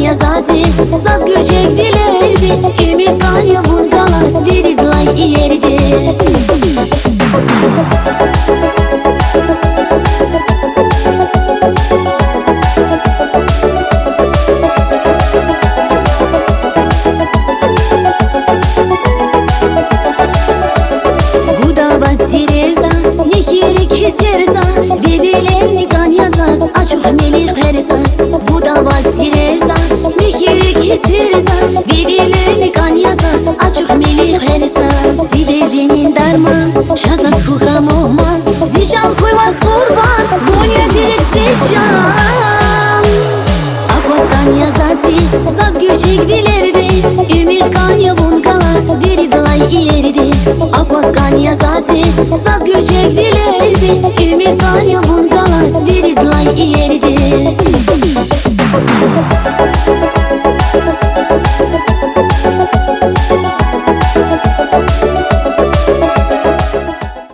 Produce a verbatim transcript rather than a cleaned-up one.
я заз ви, заз гуьрчег вилер ви, уьмуьр кӀан я вун галаз виридалай иерди. Гуда ваз сирер за, михьи рикӀ гьиссер за, ви вилерни кӀан я заз, ачух милли хъвер заз. Гуда ваз сирер за, михьи рикӀ гьиссер за, ви вилерни кӀан я заз, ачух милли хъвер заз. Зи дердинин дарман, ша заз хьухь мугьман, зи чан хьуй ваз къурбан, вун я зи рикӀ, зи чан. Акваз кӀан я заз ви, заз гуьрчег вилер ви, уьмуьр кӀан я вун галаз виридалай иерди. Акваз кӀан я заз ви, заз гуьрчег вилер ви, уьмуьр кӀан я вун галаз виридалай иерди.